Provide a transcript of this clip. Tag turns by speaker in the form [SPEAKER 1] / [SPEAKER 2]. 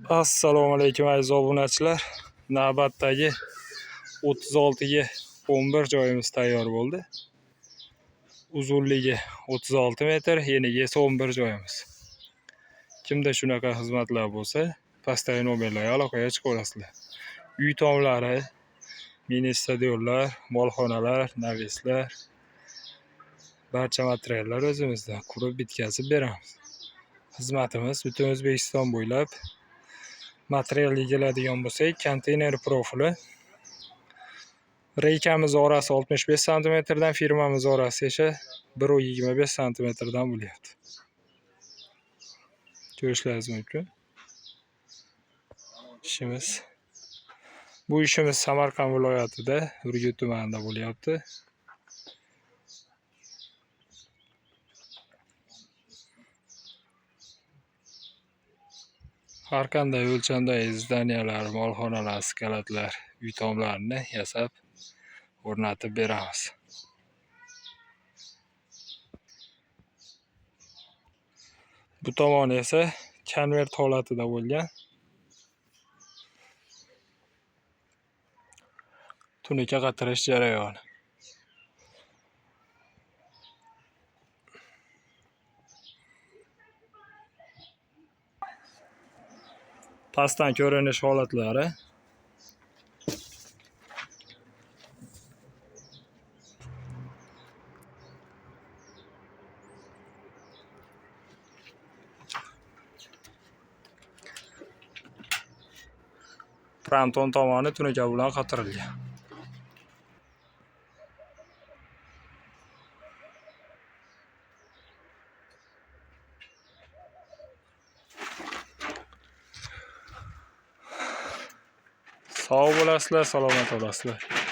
[SPEAKER 1] Assalomu alaykum aziz obunachilar. Navbatdagi 36 ga 11 joyimiz tayyor bo'ldi. Uzunligi 36 metr, enigi esa 11 joyimiz. Kimda shunaqa xizmatlar bo'lsa, pastdagi nomerlarga aloqaga chiqaverasizlar. Uy tomlari, mini stadionlar, molxonalar, naveslar, barcha materiallar o'zimizda qurib bitkazib beramiz. Xizmatimiz butun O'zbekiston bo'ylab. Materialga keladigan bo'lsak, konteyner profili. Reykamiz orasi 65 santimetrdan, firmamiz orasi esa 1,25 santimetrdan bo'lyapti. Ko'rishlaringiz mumkin. İshimiz. Bu ishimiz Samarqand viloyatida, Urgut tumanida bo'lyapti. Har qanday o'lchamdagi zdaniyalar, molxonalar, skalatlar, uy tomlarini yasab o'rnatib beramiz. Bu tomoni esa konvert holatida bo'lgan. Tunuka qatirish jarayoni. Pastdan ko'rinish holatlari. Fronton tomoni tunuka bilan qatirilgan. Sog' bo'lasizlar, salomat bo'lasizlar.